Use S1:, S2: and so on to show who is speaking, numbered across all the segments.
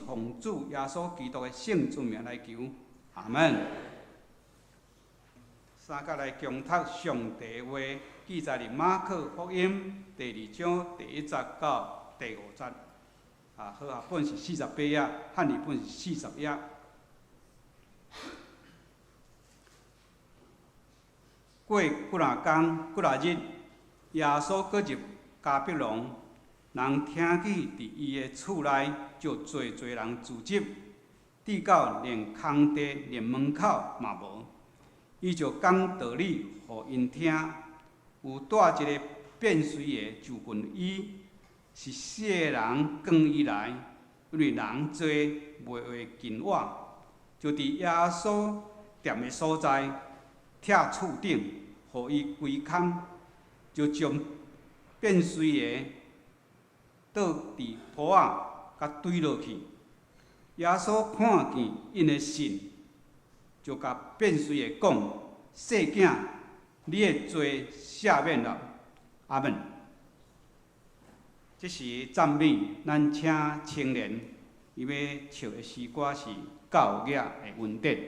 S1: 奉主耶穌基督的聖尊名來求，阿門。三角來共讀上帝話，記載佇馬可福音第二章第一節到第五節。啊，和合本是48頁，漢語本是40頁。過幾若工，幾若日，耶穌閣入迦百農，人聽見佇伊的厝內就濟濟人聚集，直到連空地、連門口嘛無。伊就講道理予𪜶聽。有帶一个變隨的就近伊，是四个人扛伊來，因為人濟袂會近倚，就佇耶穌踮的所在，拆厝頂，予伊歸空，就將變隨的倒佇鋪仔，共堆落去。耶穌看見𪜶的信，就共變隨的講：細囝，你的罪赦免了。阿門。這時讚美，咱請青年，伊欲唱的詩歌是教額的恩典。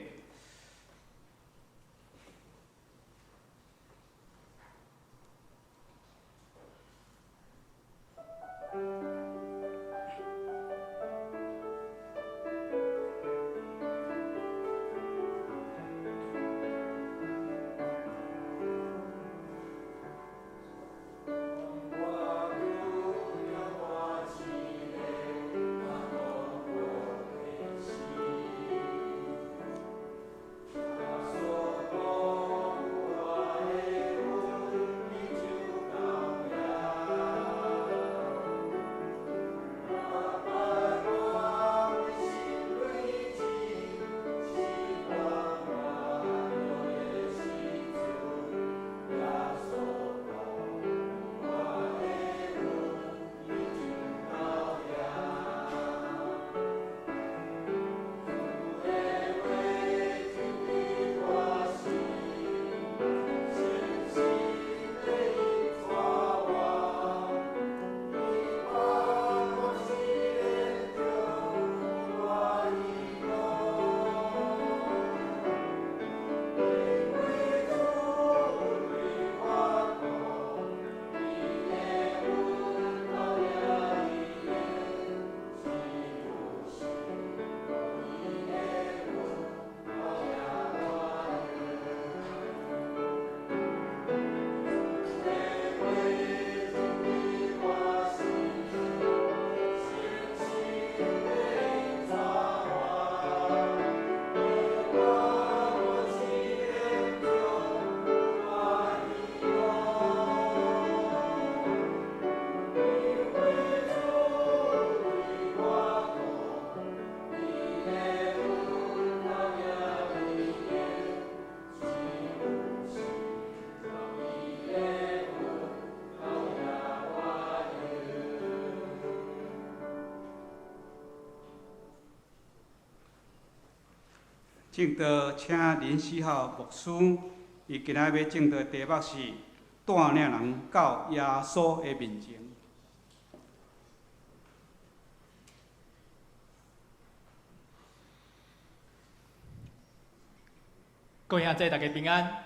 S1: 證道請林思孝牧師，伊今仔欲證道的題目是帶領人到耶穌的面前。
S2: 各位兄弟，大家平安。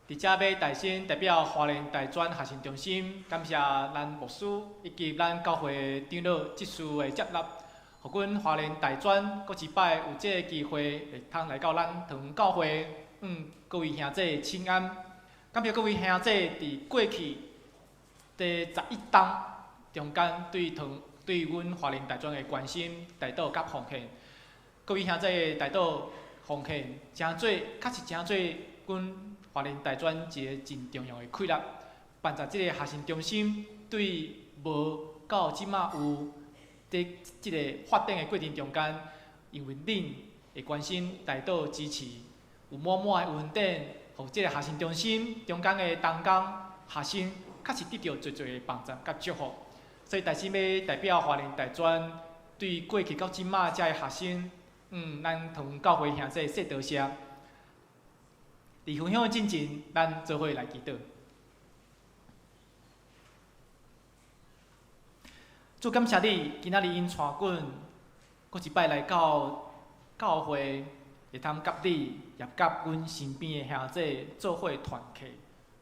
S2: 佇遮欲代先代表華聯大專學生中心，感謝咱牧師以及咱教會長老執事的接納，予阮華聯大專閣一擺有這个機會，會通來到咱桃園教會，向各位兄弟請安。感謝各位兄弟佇過去第十一冬中間對桃對阮華聯大專的關心、代禱佮奉獻。各位兄弟的代禱奉獻，誠做確實誠做阮華聯大專一个真重要的氣力，幫助這个學生中心對無到這馬有佇這个發展的過程中間，因為恁的關心、代禱支持，有滿滿的恩典，予這个學生中心中間的同工學生確實得著濟濟的幫助佮祝福。所以，代先欲代表華聯大專對過去到這馬遮的學生，咱桃園教會兄弟說多謝。佇分享進前，咱做伙來祈禱。主感謝你，今仔日𪜶帶阮閣一擺來到教會，會通佮你，也佮阮身邊的兄弟做伙團契，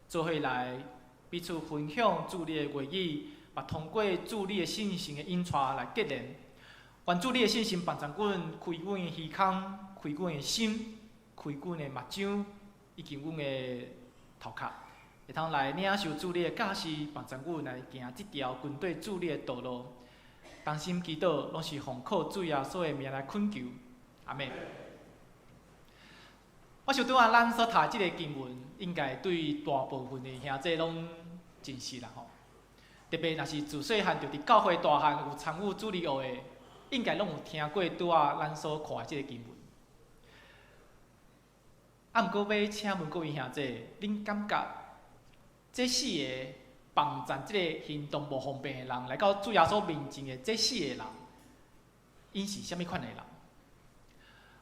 S2: 做伙來彼此分享主你的話語，嘛通過主你的聖神的引帶來結連。願主你的聖神幫助阮開阮的耳孔，開阮的心，開阮的目睭，以及阮的頭殼，會通來領受主你的教示，幫助阮來行這條跟綴主你的道路。同心祈禱，攏是奉靠主耶穌的名來懇求，阿們。我想拄仔咱所讀這个經文，應該對大部分的兄弟攏真熟啦吼。特別若是自細漢就佇教會大漢有參與主日學的，應該攏有聽過拄仔咱所看的這个經文。啊，毋過欲請問各位兄弟，恁感覺這四个幫贊這个行動無方便的人來到主耶穌面前的這四個人，𪜶是啥物款的人？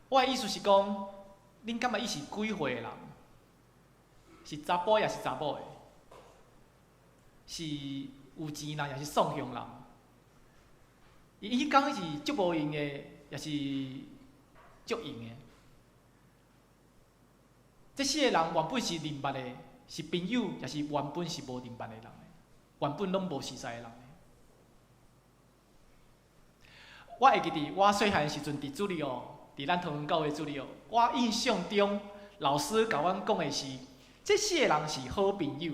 S2: 我的意思是講，恁感覺伊是幾歲的人？是查埔抑是查某的？是有錢人抑是喪窮人？伊彼工是足無閒的，抑是足閒的？這四個人原本是認捌的，是朋友，抑是原本是無認捌的人？原本攏無熟似的人。我會記得我細漢時陣佇主日學，佇咱桃園教會主日學，我印象中老師共阮講的是，這四個人是好朋友。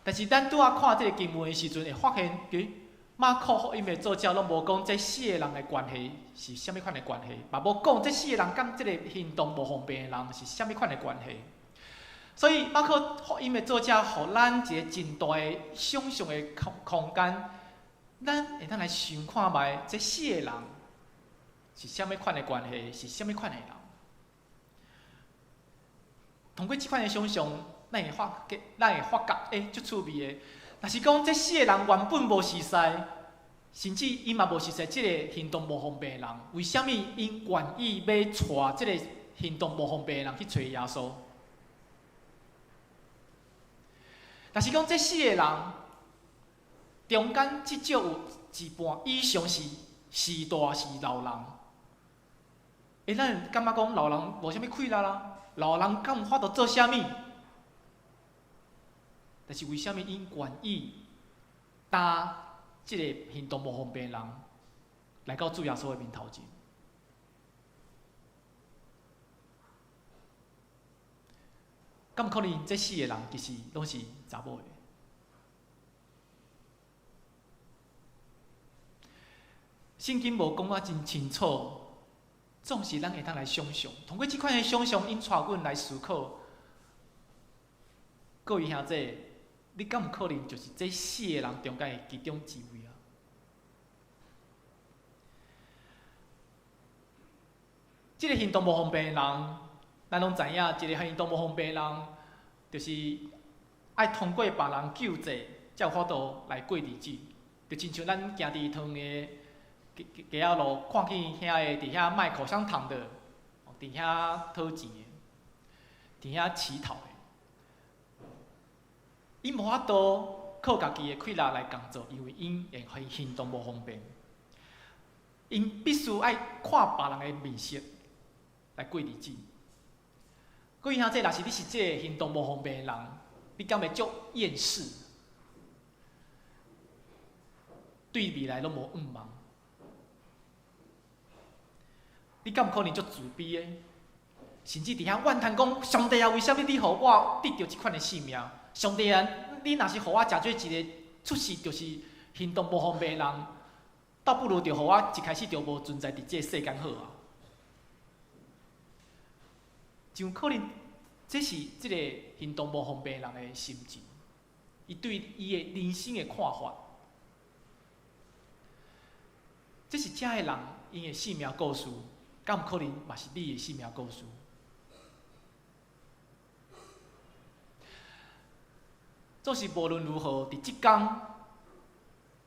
S2: 但是咱拄仔看這个經文的時陣，會發現，欸，馬可福音的作者攏無講這四個人的關係是啥物款的關係，嘛無講這四個人佮這个行動無方便的人是啥物款的關係。所以馬可福音的作者予咱一个真大的想像的空間，咱會當來想看覓這四個人是啥物款的關係，是啥物款的人。通過這款的想像，咱會發覺，欸，足趣味的。若是講這四個人原本無熟似，甚至𪜶嘛無熟似這个行動無方便的人，為啥物𪜶願意欲帶這个行動無方便的人去揣耶穌？若是講這四個人中間至少有一半以上是序大是老人，欸，咱感覺講老人無啥物氣力啦，老人敢有法度做啥物？但是為啥物𪜶願意擔這個行動無方便的人來到主耶穌的面頭前？敢有可能這四個人其實攏是查某的？聖經無講啊真清楚，總是咱會當來想像，通過這款的想像，𪜶帶阮來思考。各位兄弟，你敢有可能就是這四個人中間的其中一位啊？這個行動無方便的人，咱攏知影，一個行動無方便的人，就是愛通過別人救濟，才有法度來過日子。就親像咱行佇桃園的街仔路，看見遐个佇遐賣口香糖的，佇遐討錢的，佇遐乞討的，𪜶無法度靠家己的氣力來工作，因為𪜶會行動無方便，𪜶必須愛看別人的面色來過日子。各位兄弟，若是你是這个行動無方便的人，你敢會足厭世？對未來攏無願望？你敢有可能足自卑的？甚至佇遐怨嘆講：上帝啊，為啥物你予我得著這款的性命？上帝啊，你若是予我食做一个出世就是行動無方便的人，倒不如就予我一開始就無存在佇這个世間好啊！真有可能，這是這个行動無方便的人的心情，伊對伊的人生的看法。這是這个人𪜶的性命故事，敢有可能嘛是你的性命故事？總是無論如何，佇這工，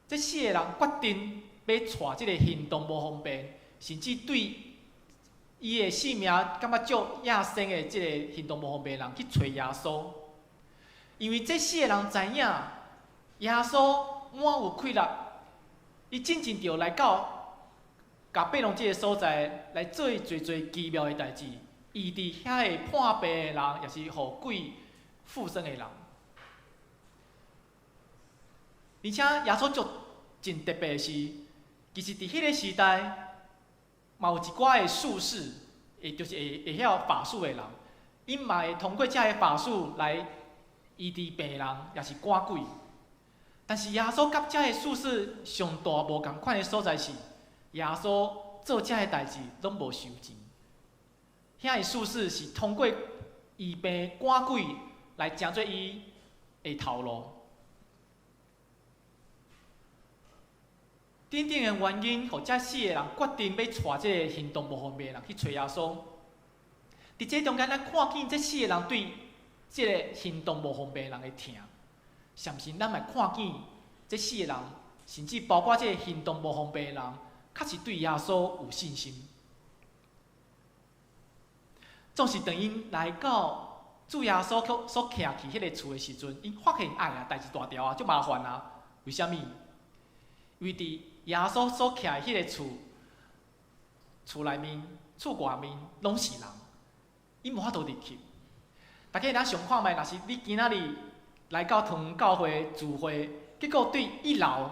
S2: 這四個人決定欲帶這个行動無方便，甚至對伊的性命感覺足野生的這个行動無方便的人去揣耶穌，因為這四個人知影耶穌滿有氣力，伊進前就來到迦百農這个所在來做濟濟奇妙的代誌，醫治遐个破病的人，也是予鬼附身的人。而且耶穌足真特別的是，其實佇彼个時代，嘛有一寡的術士，也就是會曉法術的人，𪜶嘛會通過這个法術來醫治病人，也是趕鬼。但是耶穌佮這个術士上大無仝款的所在是，耶穌做這个代誌攏無收錢。遐个術士是通過醫病趕鬼來成做伊的頭路。等等的原因，予這四個人決定欲帶這个行動無方便的人去揣耶穌。佇這中間，咱看見這四個人對這个行動無方便的人的疼，是毋是？咱嘛看見這四個人，甚至包括這个行動無方便的人，確實對耶穌有信心。總是當𪜶來到主耶穌所徛去彼个厝的時陣，𪜶發現哎呀，代誌大條啊，足麻煩啊！為啥物？因為佇耶穌所徛的彼个厝，厝內面、厝外面攏是人，𪜶無法度入去。大家會當想看覓，若是你今仔日來到桃園教會聚會，結果對一樓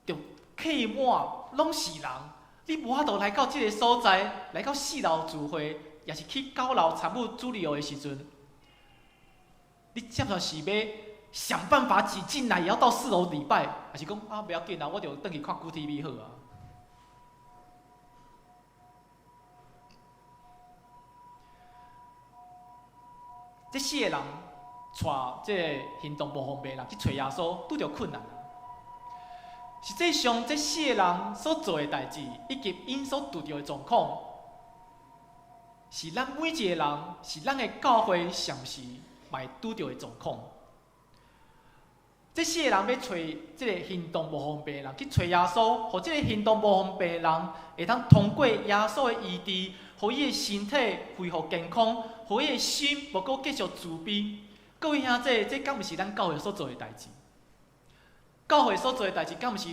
S2: 就客滿，攏是人，你無法度來到這个所在，來到四樓聚會，也是去九樓參與主日學的時陣，你接著是欲想辦法擠進來，也要到四樓禮拜，還是講啊，袂要緊啊，我就轉去看 GOOD TV 好啊。這四個人帶這个行動無方便的人去揣耶穌，拄著困難。實際上，這四個人所做的代誌，以及𪜶所拄著的狀況，是咱每一個人，是咱的教會，是毋是嘛會拄著的狀況？這四個人欲揣這个行動無方便的人去揣耶穌，予這个行動無方便的人會當通過耶穌的醫治，予伊的身體恢復健康，予伊的心無閣繼續自卑。各位兄弟，這敢毋是咱教會所做的代誌？教會所做的代誌，敢毋是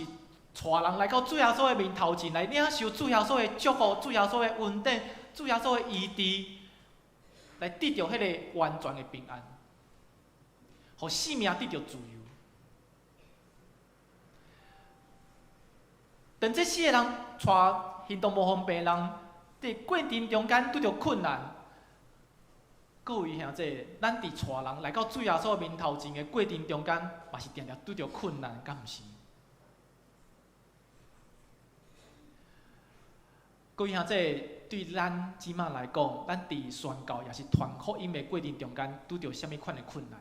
S2: 帶人來到主耶穌的面頭前來領受主耶穌的祝福、主耶穌的恩典、主耶穌的醫治，來得著彼个完全的平安，予生命得著自由。當這四個人帶行動無方便的人，佇過程中間拄著困難，各位兄弟，咱佇帶人來到主耶穌面頭前的過程中間，嘛是定定拄著困難，敢毋是？各位兄弟，對咱這馬來講，咱佇宣教也是傳福音的過程中間，拄著啥物款的困難？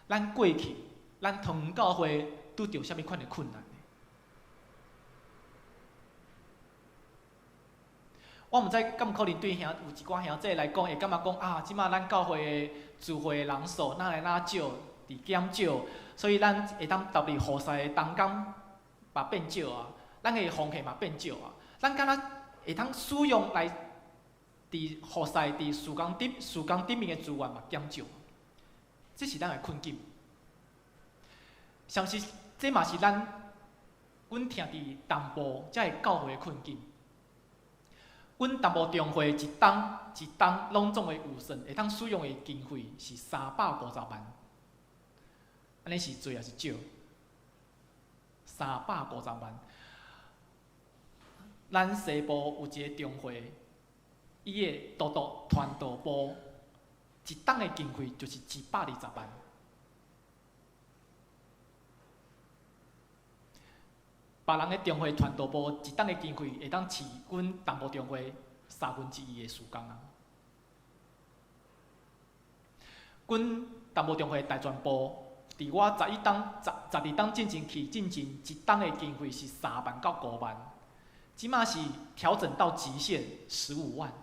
S2: 咱過去，咱桃園教會拄著啥物款的困難？我毋知敢有可能對兄有一寡兄弟來講，會感覺講啊，這馬咱教會的聚會的人數哪來哪少，佇減少，所以咱會當投入服侍的同工嘛變少啊，咱的奉獻嘛變少啊，咱敢若會當使用來佇服侍佇事工頂面的資源嘛減少，這是咱的困境。是毋是？這嘛是咱阮徛佇東部才會教會的困境。阮東部中會一冬一冬攏總的預算會當使用的經費是350萬，按呢是濟抑是少？350萬。咱西部有一个中會，伊的獨獨傳道部一冬的經費就是120萬。別人的中會傳道部一冬的經費會當飼阮東部中會1/3的時工啊。阮東部中會大專部，佇我11冬、12冬進前去進前，一冬的經費是3萬到5萬，這馬是調整到極限15萬。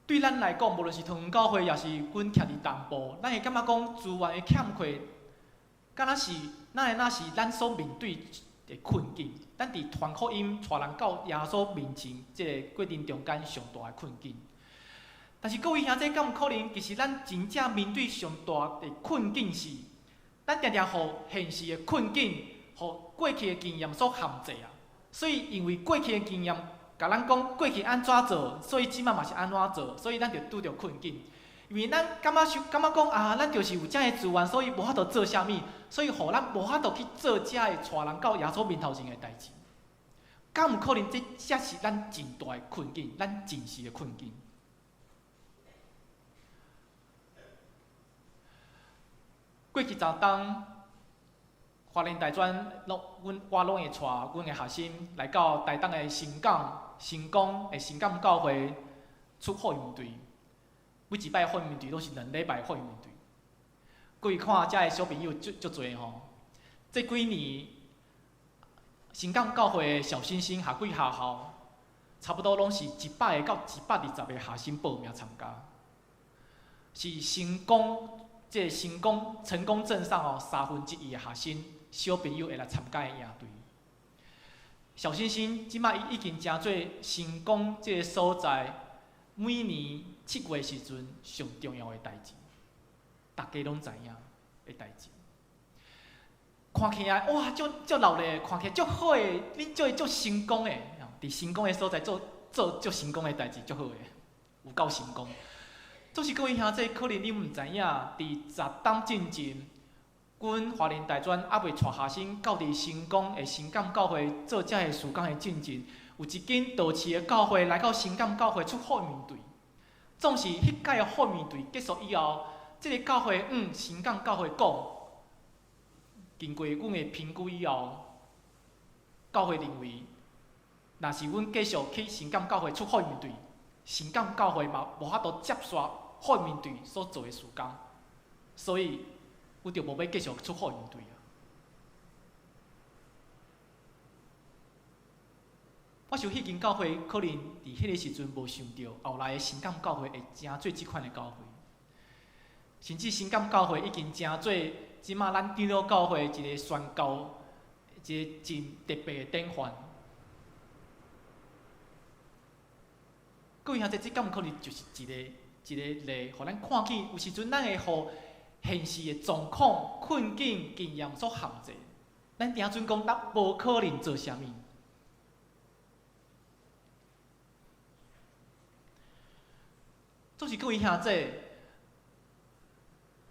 S2: 對咱來講，無論是桃園教會，抑是阮徛佇東部，咱會感覺講資源的欠缺，敢若是，哪會若是咱所面對的困境？咱佇傳福音、帶人到耶穌面前這个過程中間上大的困境。但是各位兄弟，敢有可能？其實咱真正面對上大的困境是，咱定定予現實的困境，予過去的經驗所限制啊。所以因為過去的經驗，共咱講過去按怎做，所以這擺嘛是按怎做，所以咱就拄著困境。因為咱感覺想，感覺講啊，咱就是有遮的資源，所以無法度做啥物，所以予咱無法度去做遮的帶人到耶穌面頭前的代誌。敢有可能這才是咱真大的困境，咱真實的困境。過去十冬，華聯大專，攏阮我攏會帶阮的學生來到台東的新港、成功的新港教會出福音隊。每一擺福音隊攏是2禮拜福音隊。各位看遮的小朋友足足濟吼，這幾年新港教會的小星星下幾學校，差不多攏是100個到120個學生報名參加，是成功。這個成功成功鎮上哦，1/3的學生小朋友會來參加的營隊。小星星這擺已經成做成功這個所在，每年7月時陣上重要的代誌，大家攏知影的代誌。看起來哇，足足熱鬧，看起來足好的，恁做足成功的，佇成功的所在做做足成功的代誌，足好的，有夠成功。總是各位兄弟，可能恁毋知影，佇十冬進前，阮華聯大專猶未帶學生到佇成功的新港教會做遮个事工的進前，有一間道市的教會來到新港教會出福音隊。總是彼屆的福音隊結束以後，這个教會新港教會講，經過阮的評估以後，教會認為，若是阮繼續去新港教會出福音隊，新港教會嘛無法度接續福音隊所做的事工，所以阮就無欲繼續出福音隊啊。我想彼間教會可能佇彼个時陣無想著，後來的新港教會會成做這款的教會，甚至新港教會已經成做這馬咱長老教會一個宣教一個真特別的典範。各位兄弟，這敢有可能就是一個一個例，予咱看見有時陣咱會予現實的狀況、困境、經驗所限制，咱定準講咱無可能做啥物。總是各位兄弟，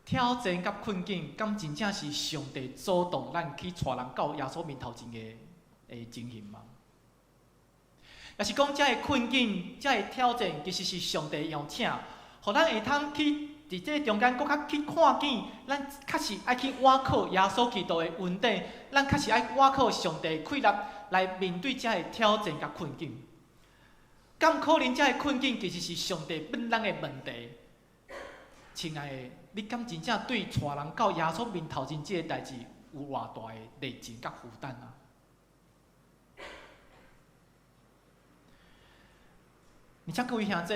S2: 挑戰佮困境，敢真正是上帝主動咱去帶人到耶穌面頭前的的情形嗎？抑是講，遮个困境、遮个挑戰，其實是上帝邀請，予咱會通去佇這個中間，閣較去看見，咱確實愛去倚靠耶穌基督的恩典，咱確實愛倚靠上帝的氣力來面對遮个挑戰佮困境。敢可能遮个困境其實是上帝問咱的問題？親愛的，你敢真正對帶人到耶穌面頭前這个代誌有偌大的熱情佮負擔啊？而且各位兄弟，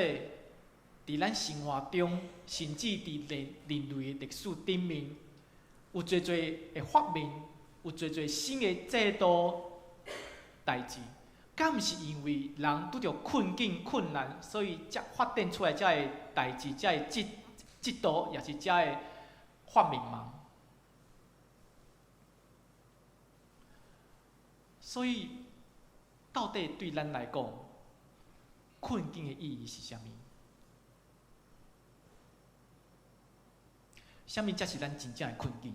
S2: 佇咱生活中，甚至佇人人類的歷史頂面，有濟濟的發明，有濟濟新的制度代誌，敢毋是因為人拄著困境困難，所以才發展出來遮个代誌、遮个制制度，也是遮个發明嗎？所以，到底對咱來講，困境的意義是啥物？啥物才是咱真正的困境？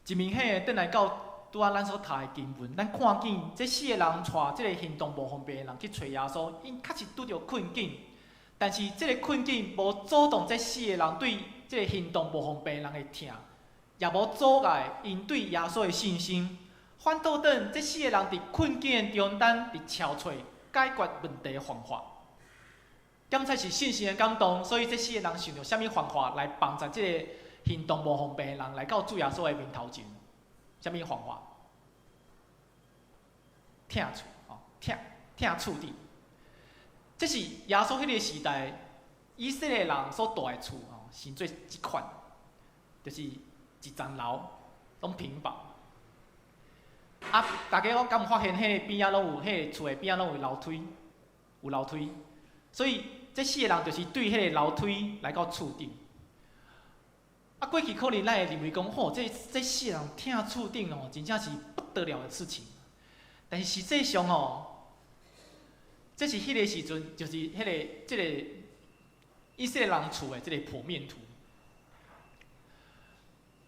S2: 真明顯的，轉來到拄仔咱所讀的經文，咱看見這四个人帶這個行動無方便的人去揣耶穌，𪜶確實拄著困境，但是這个困境無阻擋這四个人對這个行動無方便的人的疼。也無阻礙𪜶對耶穌的信心。反倒轉，這四个人佇困境的中間，佇撨揣解決問題的方法。敢才是信心的感動，所以這四個人想著啥物方法來幫助這个行動無方便的人來到主耶穌的面頭前？啥物方法？拆厝，吼，拆拆厝頂。這是耶穌彼个時代以色列人所住的厝，吼，是做這款，就是一層樓，攏平房。啊，大家敢有發現，彼个邊仔攏有，彼个厝的邊仔攏有樓梯，有樓梯。所以這四個人就是對彼個樓梯來到厝頂。啊，過去可能咱會認為講，吼，這四個人疼厝頂哦，真正是不得了的事情。但是實際上吼，這是彼個時陣，就是彼個這個以色列人厝的這個剖面圖。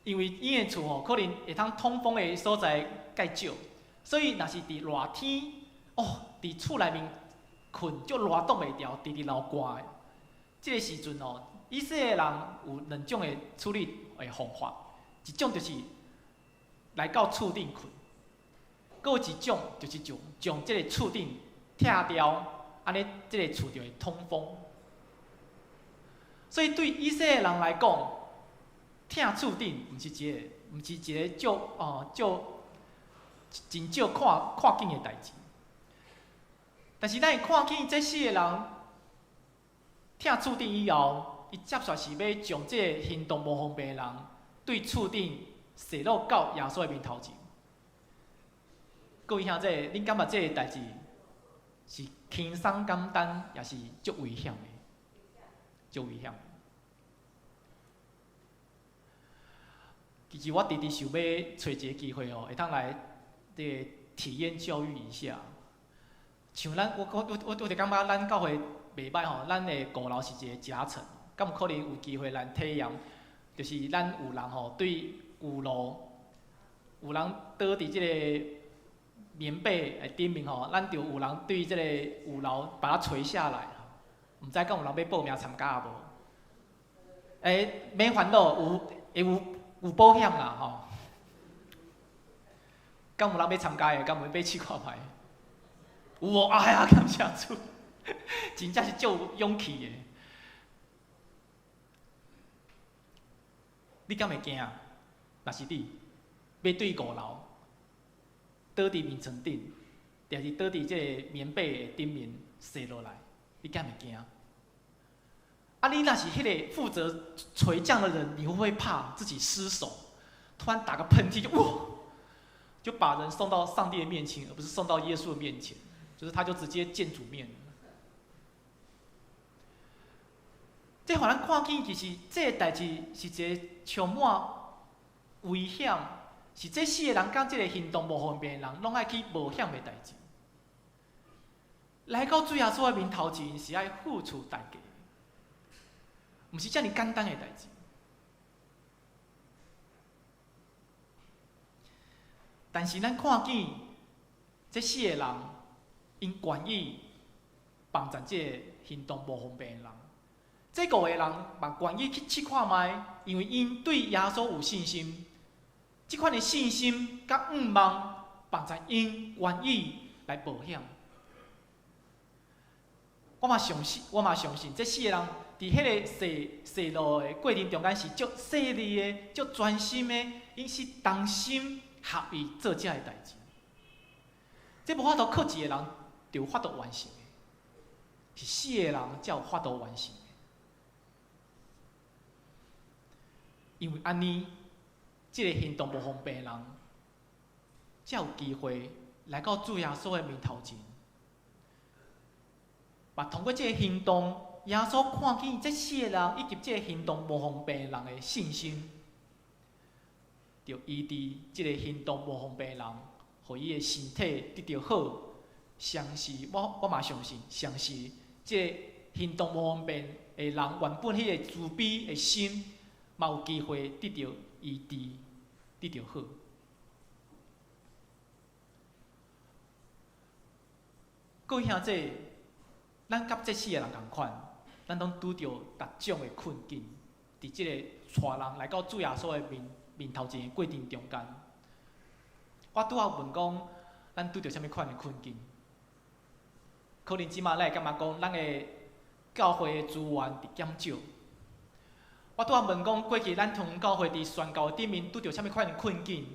S2: 因為𪜶的厝吼，可能會通通風的所在較少，所以若是佇熱天，哦，佇厝內面睏就熱擋袂牢，直直流汗的。這個時陣哦，以色列人有兩種的處理的方法，一種就是來到厝頂睏，閣有一種就是將這個厝頂拆掉，按呢這個厝就會通風。所以對以色列人來講，疼厝頂毋是一個足哦足真少看見的代誌。但是咱會看見這四個人疼厝頂以後，伊接續是欲將這個行動無方便的人對厝頂踅落到耶穌的面頭前。各位兄弟，恁感覺這個代誌是輕鬆簡單，抑是足危險的？足危險。其實我直直想欲揣一個機會哦，會當來這個體驗教育一下。像咱，我就感覺咱教會袂䆀吼，咱的五樓是一個夾層，敢有可能有機會來體驗？就是咱有人吼對五樓，有人倒佇這個棉被的頂面吼，咱就有人對這個五樓把它垂下來。毋知敢有人欲報名參加無？欸，免煩惱，有會有保險啦吼。敢有人欲參加的？敢有欲試看覓？有哦，哎呀，感謝主，真正是足有勇氣的。你敢會驚？若是你，欲對五樓倒佇眠床頂，抑是倒佇這個棉被的頂面踅落來，你敢會驚？啊，你若是彼個負責垂降的人，你會不會怕自己失手，突然打個噴嚏就哇，就把人送到上帝的面前，而不是送到耶穌的面前，就是他就直接見主面。這予咱看見，其實這個代誌是一個充滿危險，是這四個人佮這個行動無方便的人，攏愛去冒險的代誌。來到主耶穌的面頭前，是愛付出代價，毋是遮爾簡單的代誌。但是咱看見這四個人，𪜶願意幫助這個行動無方便的人。這五個人嘛願意去試看覓，因為𪜶對耶穌有信心。這款的信心佮向望，幫助𪜶願意來冒險。我嘛相信，這四個人佇彼個踅踅路的過程中間是足細膩的、足專心的，𪜶是同心合意做這个代誌。這無法度靠一個人就有法度完成的，是四個人才有法度完成的。因為按呢，這個行動無方便的人，才有機會來到主耶穌的面頭前。嘛，通過這個行動，耶穌看見這四個人以及這個行動無方便的人的信心，就醫治這個行動無方便的人，予伊的身體得著好。相信我嘛相信，相信這個行動無方便的人，原本彼個自卑的心，嘛有機會得著醫治，得著好。各位兄弟，咱佮這四個人仝款，咱攏拄著逐種的困境，佇這個帶人來到主耶穌的面頭前的過程中間，我拄仔問講，咱拄著啥物款的困境？可能這馬咱會感覺講，咱的教會的資源佇減少。我拄仔問講，過去咱長教會佇宣教頂面拄著啥物款的困境？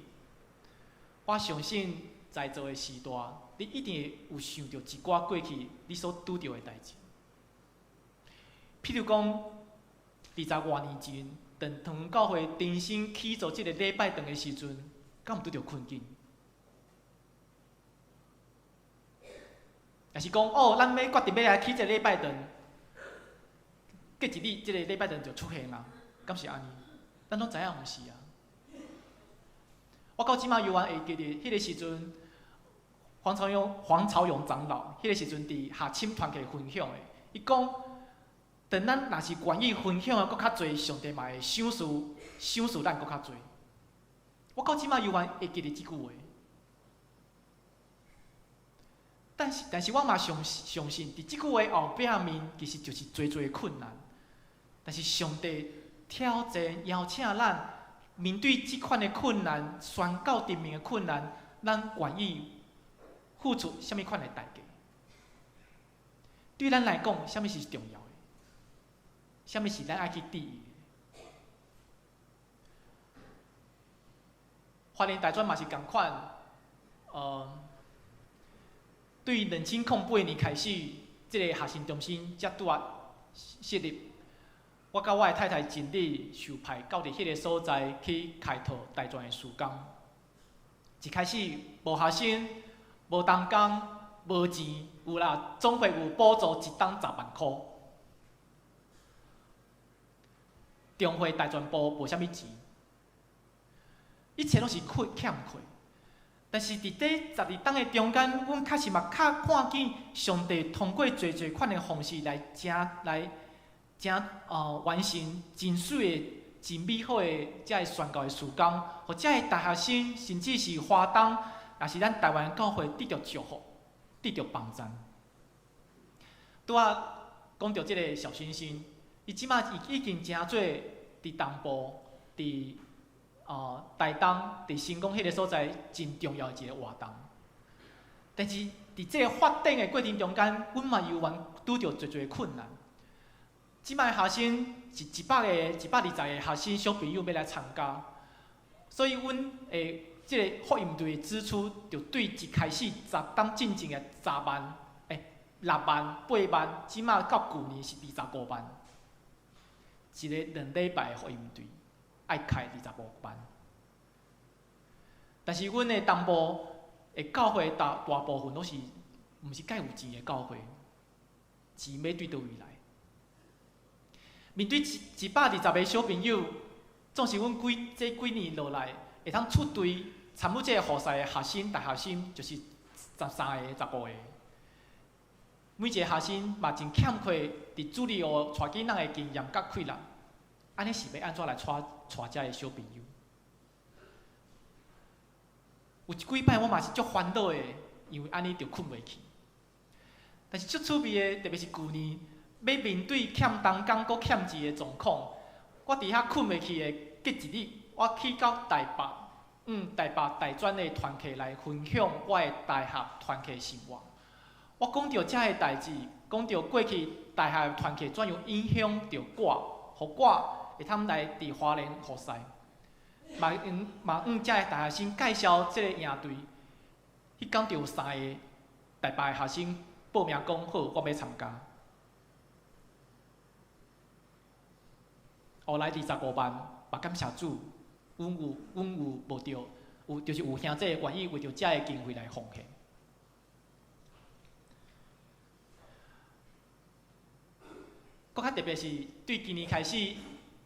S2: 我相信在座的時代，你一定會有想著一寡過去你所拄著的代誌。譬如講，二十外年前，當長教會重新起做這個禮拜堂的時陣，敢有拄著困境？抑是講，哦，咱欲決定欲來起這個禮拜堂，隔一日，這个禮拜堂就出現啊，敢是按呢？咱攏知影毋是啊。我到這馬猶原會記得，彼个時陣，黃朝勇長老，彼个時陣佇學青團契分享的，伊講，當咱若是願意分享的閣較濟，上帝嘛會賞賜賞賜咱閣較濟。我到這馬猶原會記得這句話。但是我嘛相信，佇這句話後壁面，其實就是濟濟困難。但是上帝挑戰邀請咱面對這款的困難，宣告正面的困難，咱願意付出啥物款的代價？對咱來講，啥物是重要的？啥物是咱愛去注意的？花蓮大專嘛是仝款，對2008年開始，這个學生中心才拄仔設立。我佮我的太太真理受派到佇彼个所在去開拓大專的事工。一開始無學生、無同工、無錢，有啦，總會有補助一冬10萬箍。中會大專部無啥物錢，一切攏是虧欠缺。但是佇這12冬的中間，阮確實嘛較看見上帝通過濟濟款的方式來成來成完成真媠的、真美好的這个宣教的事工，予這个大學生，甚至是華東，也是咱台灣教會得著祝福，得著幫贊。拄仔講著這个小星星，伊這馬已經成做佇東部、佇台東、佇成功彼个所在真重要的一个活動。但是佇這个發展的過程中間，阮嘛猶原拄著濟濟困難。這擺學生是100個、120個學生小朋友欲來參加，所以阮的這个福音隊的支出就對一開始十冬進前的10萬、6萬、8萬，這馬到舊年是25萬。一個2禮拜的福音隊愛開25萬，但是阮的東部的教會大部分攏是毋是蓋有錢的教會，錢欲對佗位來？面對120個小朋友，總是阮這幾年落來會通出隊參與這个比賽的學生、大學生，就是13個、15個。每一个學生嘛真欠缺佇主日學帶囡仔的經驗佮氣力，按呢是欲按怎來帶帶遮个小朋友？有一幾擺我嘛是足煩惱的，因為按呢就睏袂去。但是足趣味的，特別是舊年，欲面對欠同工閣欠錢的狀況，我佇遐睏袂去的隔一日，我去到台北，台北大專的團契來分享我的大學團契生活。我講著遮个代誌，講著過去大學團契怎樣影響著我，予我會通來佇花蓮服侍。嘛嘛向遮个大學生介紹這个營隊，彼工就有三个台北的學生報名講好，我欲參加。後來25萬，嘛感謝主，阮有無著，有就是有兄弟願意為著遮个經費來奉獻。閣較特別是對今年開始，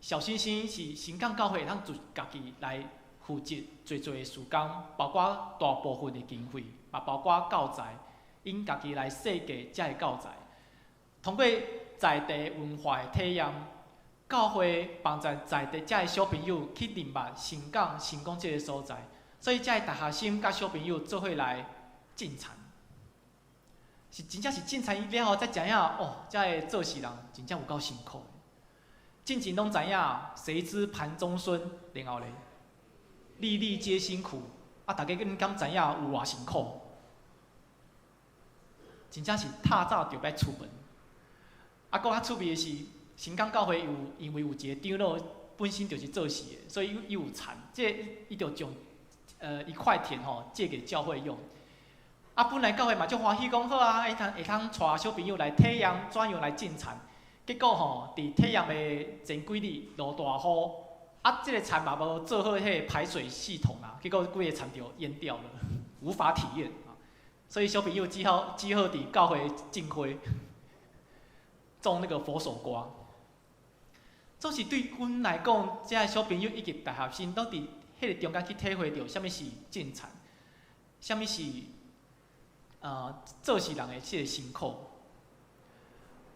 S2: 小星星是新港教會會通自家己來負責濟濟的事工，包括大部分的經費，嘛包括教材，𪜶家己來設計遮个教材。通過在地文化的體驗，教會幫助在地遮个小朋友去認捌新港、成功這个所在，所以遮个大學生佮小朋友做伙來進田。是真正是進田了後才知影哦，遮个做事人真正有夠辛苦的。進前攏知影，誰知盤中餐，然後咧，粒粒皆辛苦。啊，大家恁敢知影有偌辛苦？真正是透早就欲出門。啊，閣較趣味的是，新港教會有因為有一個長老本身就是做事的，所以伊有田，這伊就將一塊田吼借給教會用。啊，本來教會嘛足歡喜，講好啊，會通帶小朋友來體驗怎樣來種田。結果吼，佇體驗的前幾日落大雨，啊，這个田嘛無做好彼个排水系統啊，結果規个田就淹掉了，無法體驗。所以小朋友只好佇教會種花，種那個佛手瓜。總是對阮來講，遮个小朋友以及大學生，攏佇彼个中間去體會著啥物是種田，啥物是做事人的這个辛苦。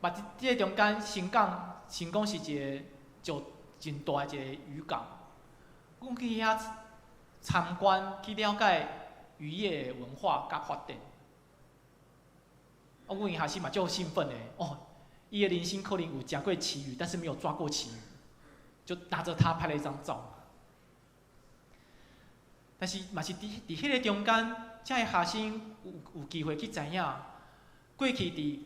S2: 嘛，佇這个中間，新港新港是一个就真大的一个漁港，阮去遐參觀，去了解漁業的文化佮發展。啊，阮學生嘛足興奮的，哦，伊的人生可能有食過旗魚，但是沒有抓過旗魚，就拿著它拍了一張照。但是嘛是佇彼个中間，遮个學生有機會去知影，過去佇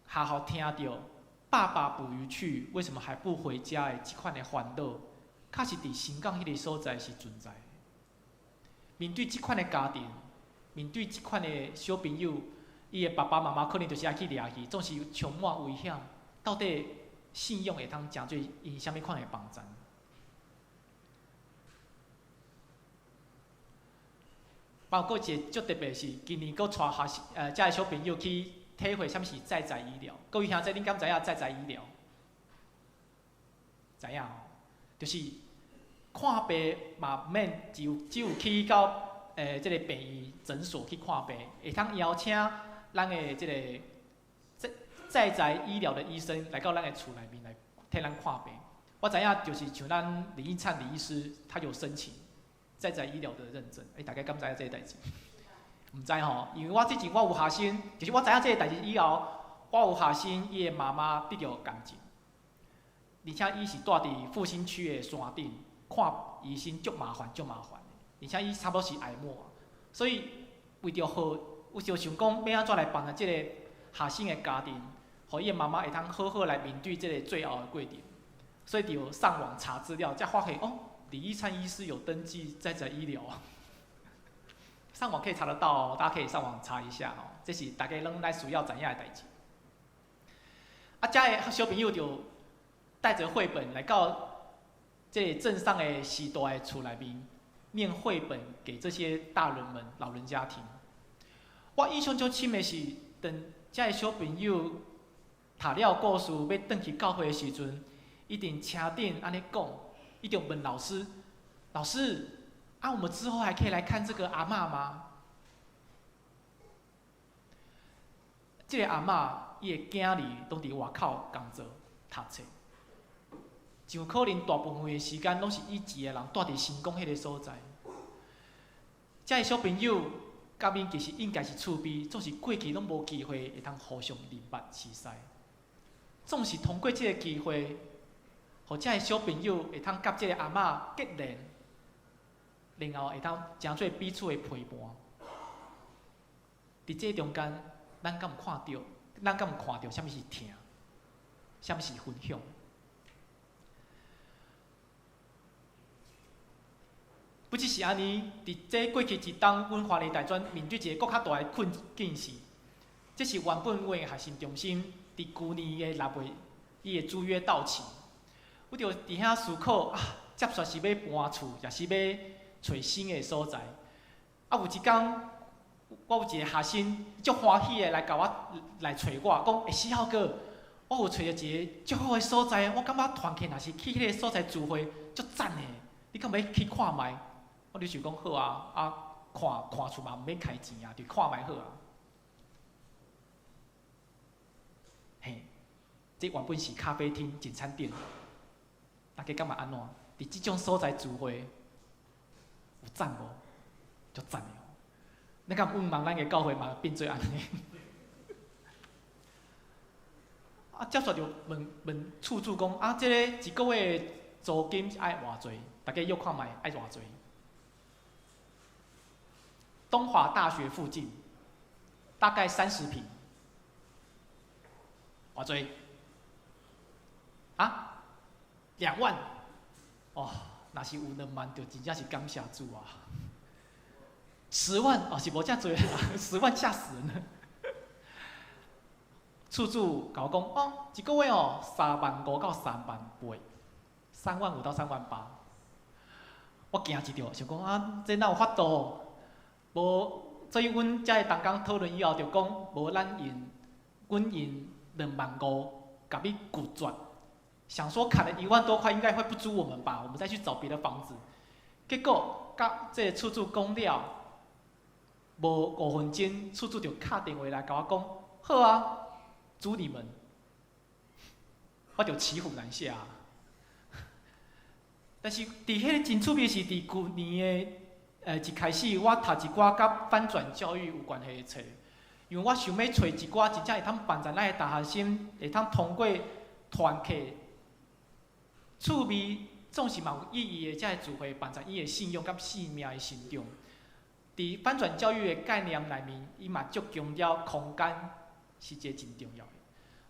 S2: 學校聽著爸爸捕魚去，為什麼還不回家的這款的煩惱，確實佇新港彼个所在是存在的。面對這款的家庭，面對這款的小朋友，伊的爸爸媽媽可能就是愛去掠魚，總是充滿危險。到底信仰會通成做𪜶啥物款的幫贊？包括一个足特別是，今年閣帶學生，遮个小朋友去體會啥物是在宅醫療。各位兄弟，恁敢知影在宅醫療？知影吼，就是看病嘛毋免只有去到這个病院診所去看病，會通邀請咱的這個在宅醫療的醫生來到咱的厝內面來替咱看病。我知影就是像咱李英燦李醫師，他有申請在宅醫療的認證。欸，大家敢知影這个代誌？毋知吼，因為我之前我有學生，就是我知影這个代誌以後，我有學生伊的媽媽得著癌症，而且伊是蹛佇復興區的山頂，看醫生足麻煩，足麻煩的，而且伊差不多是癌末，所以為著好，有就想講欲按怎來幫助這個學生的家庭，予伊的媽媽會通好好來面對這個最後的過程，所以就上網查資料，才發現哦，李義燦醫師有登記在宅醫療，上網可以查得到哦，大家可以上網查一下哦，這是大家攏來需要知影的代誌。啊，遮个小朋友就帶著繪本來到這個鎮上的序大的厝內面，念繪本給這些大人們、老人家聽。我印象足深的是，當遮个小朋友讀了故事欲轉去教會的時陣，伊佇車頂按呢講，伊就問老師：“老師，啊，我們之後還可以來看這個阿嬤嗎？”這個阿嬤伊的囝兒攏佇外口工作、讀冊，真有可能大部分的時間攏是伊一個人蹛佇新港彼个所在。遮个小朋友佮𪜶其實應該是厝邊，總是過去攏無機會會通互相認捌熟似。總是通過這个機會，予遮个小朋友會通佮這个阿嬤結連，然後會通成做彼此的陪伴。佇這中間，咱敢有看著？咱敢有看著啥物是疼？啥物是分享？不只是按呢，佇這過去一冬，阮花蓮大專面對一個閣較大的困境是，這是原本阮的學生中心佇舊年的6月，伊的租約到期，我就佇遐思考啊，接煞是欲搬厝，抑是欲揣新的所在。啊，有一工，我有一个學生足歡喜的來共我來揣我，講：欸，思浩哥，我有揣著一個足好的所在，我感覺團契若是去彼个所在聚會足讚的，你敢欲去看覓？我就想講好啊，啊看看厝嘛毋免開錢啊，就看覓好啊。嘿，這原本是咖啡廳、簡餐店，大家感覺按怎？佇這種所在聚會有讚無？足讚的哦！你敢有望咱的教會嘛變做按呢？啊，接續就問問厝主講啊，這個一個月租金是愛偌濟？大家約看覓愛偌濟？東華大學附近，大概30坪，偌濟？啊？2萬？哦，若是有2萬，就真正是感謝主啊！10萬哦，是無遮濟啦，10萬嚇死人了。厝主共我講，哦，一個月哦，3萬5到3萬8，3萬5到3萬8。我驚一跳，想講啊，這哪有法度？無，所以阮遮个同工討論以後，就講無咱用，阮用2萬5，共你拒絕，想說砍了1萬多塊，應該會不租我們吧？我們再去找別的房子。結果，佮這個厝主講了，無5分鐘，厝主就敲電話來共我講：好啊，租你們。我就騎虎難下。但是，佇彼個真趣味是佇舊年的一開始，我讀一寡佮翻轉教育有關係的冊，因為我想欲揣一寡真正會通幫助咱的大學生，會通通過團契、趣味，總是嘛有意義的，這个聚會幫助伊的信仰佮生命的成長。佇翻轉教育的概念內面，伊嘛足強調空間是一個真重要的。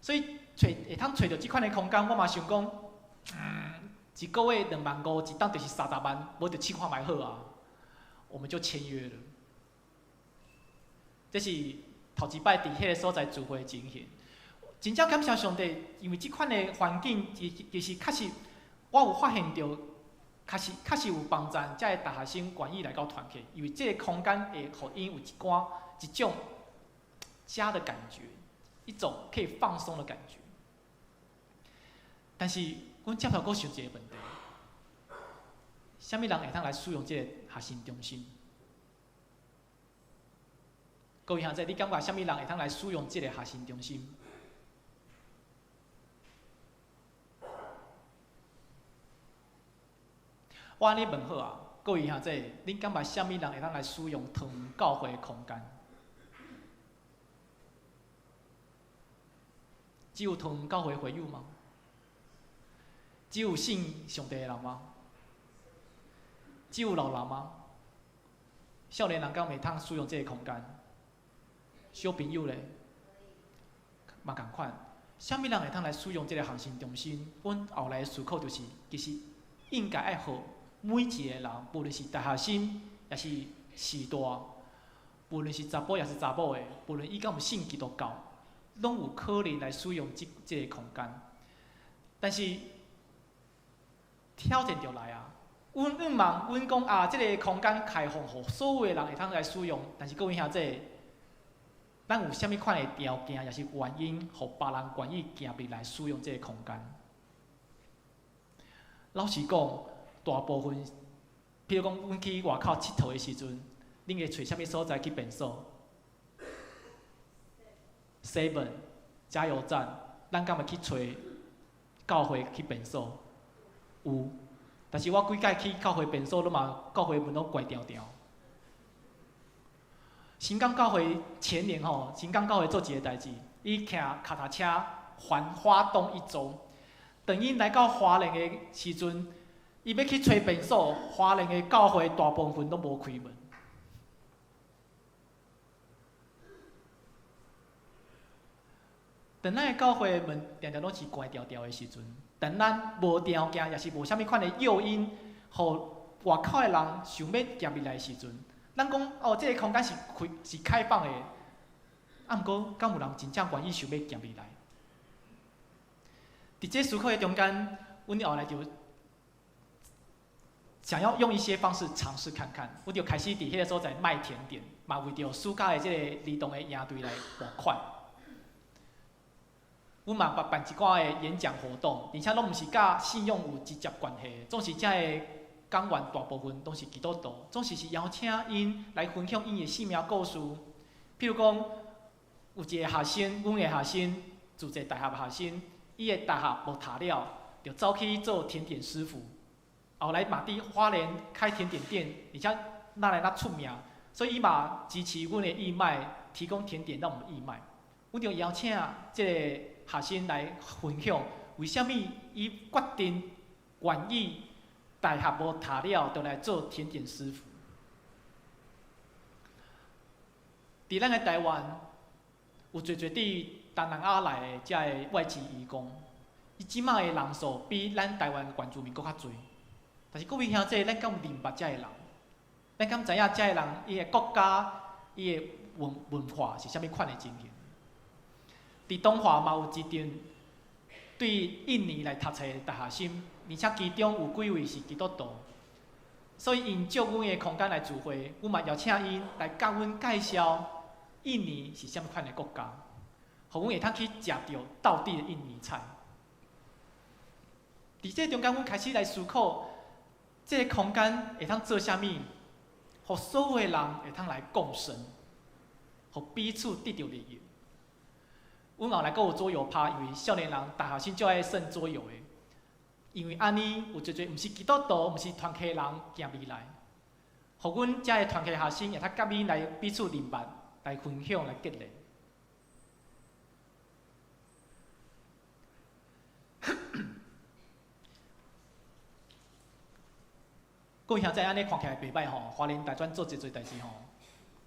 S2: 所以揣會通揣著這款的空間，我嘛想講，一個月2萬5，一冬就是30萬，無就試看覓好啊。我們就簽約了。這是頭一擺佇彼个所在聚會的情形。真正感謝上帝，因為這款的環境，其實確實我有發現著，確實有幫助遮个大學生願意來到團契，因為這个空間會予𪜶有一寡一種家的感覺，一種可以放鬆的感覺。但是，阮接頭閣想一個問題：啥物人會通來使用這個學生中心？各位兄弟，你感覺啥物人會通來使用這個學生中心？我按呢問好啊，各位兄弟，恁感覺啥物人會通來使用桃園教會的空間？只有桃園教會會友嗎？只有信上帝的人嗎？只有老人嗎？少年人敢會通使用這個空間？小朋友咧，嘛仝款。啥物人會通來使用這個學生中心？阮後來思考就是，其實應該愛予每一個人，無論是大學生，抑是序大，無論是查埔抑是查某的，無論伊敢有信基督教，攏有可能來使用這個空間。但是挑戰就來啊！阮向望，阮講啊，這個空間開放，予所有的人會通來使用。但是各位兄弟，咱有啥物款的條件，抑是原因，予別人願意行入來使用這個空間？老實講，大部分，譬如講，阮去外口𨑨迌的時陣，恁會揣啥物所在去便所？Seven 加油站，咱敢會去揣教會去便所？有，但是我幾擺去教會便所，攏嘛教會門攏關牢牢。新港教會前年吼，新港教會做一个代誌，伊騎跤踏車環花東一周，當𪜶來到花蓮的時陣，伊欲去揣便所，花蓮的教會大部分攏無開門。當咱的教會門定定攏是關牢牢的時陣，當咱無條件，抑是無啥物款的誘因，予外口的人想欲行入來的時陣，咱講哦，這个空間是開是開放的，啊，毋過敢有人真正願意想欲行入來？佇這思考的中間，阮後來就想要用一些方式嘗試看看，阮就開始佇彼個所在賣甜點，嘛為著暑假的這個兒童的營隊來募款。阮嘛辦一寡的演講活動，而且攏毋是佮信仰有直接關係，總是遮个講員大部分攏是基督徒，總是是邀請𪜶來分享𪜶的生命故事。譬如講，有一个學生，阮的學生，自濟大學學生，伊的大學無讀了，就走去做甜點師傅。後來嘛佇花蓮開甜點店，而且愈來愈出名，所以伊嘛支持阮的義賣，提供甜點讓我們義賣。阮就邀請這个學生來分享，為啥物伊決定願意大學無讀了，就來做甜點師傅。佇咱的台灣，有濟濟佇東南亞來的遮个外籍移工，伊這馬的人數比咱台灣原住民閣較濟。但是各位兄弟，咱敢有認捌遮个人？咱敢知影遮个人伊的國家、伊的文化是啥物款的情形？佇東華嘛有一陣對印尼來讀冊的大學生，而且其中有幾位是基督徒，所以𪜶借阮的空間來聚會，阮嘛邀請𪜶來共阮介紹印尼是啥物款的國家，予阮會通去食著道地的印尼菜。佇這中間，阮開始來思考，這个空間會通做啥物，予所有的人會通來共生，予彼此得著利益。阮後來閣有桌遊趴，因為少年人、大學生足愛耍桌遊的。因為按呢，有濟濟毋是基督徒、毋是團契人行入來，予阮遮的團契學生會通佮𪜶來彼此認捌、來分享、來結連。各位兄弟按呢看起來袂䆀吼，花蓮大專做濟濟代誌吼，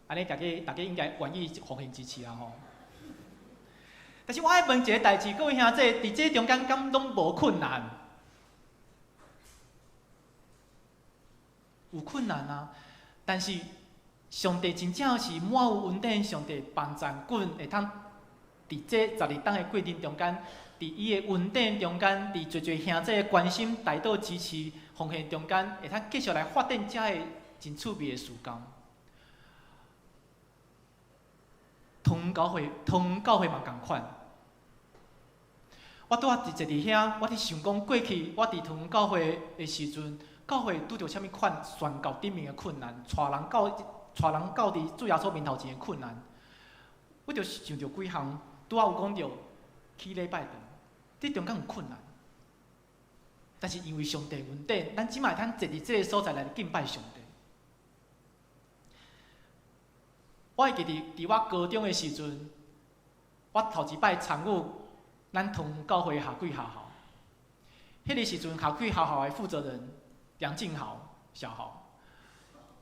S2: 按呢大家大家應該願意奉獻支持啊吼。但是我愛問一个代誌，各位兄弟，佇這中間敢攏無困難？有困難啊！但是上帝真正是滿有恩典，上帝幫助阮會通佇這12冬的過程中間，佇伊的恩典中間，佇濟濟兄弟的關心、代禱、支持、奉獻中間，會通繼續來發展遮个真趣味的事工。桃園教會，桃園教會嘛仝款。我拄仔佇坐佇遐，我佇想講過去我佇桃園教會的時陣，教會拄著啥物款宣教頂面的困難，帶人到帶人到佇主耶穌面頭前的困難，我就想著幾項，拄仔有講著起禮拜堂，這中間有困難，但是因為上帝恩典，咱這擺會通坐佇這个所在來敬拜上帝。我會記得佇我高中的時陣，我頭一擺參與咱桃園教會夏季學校，彼个時陣夏季學校的負責人梁敬豪小豪，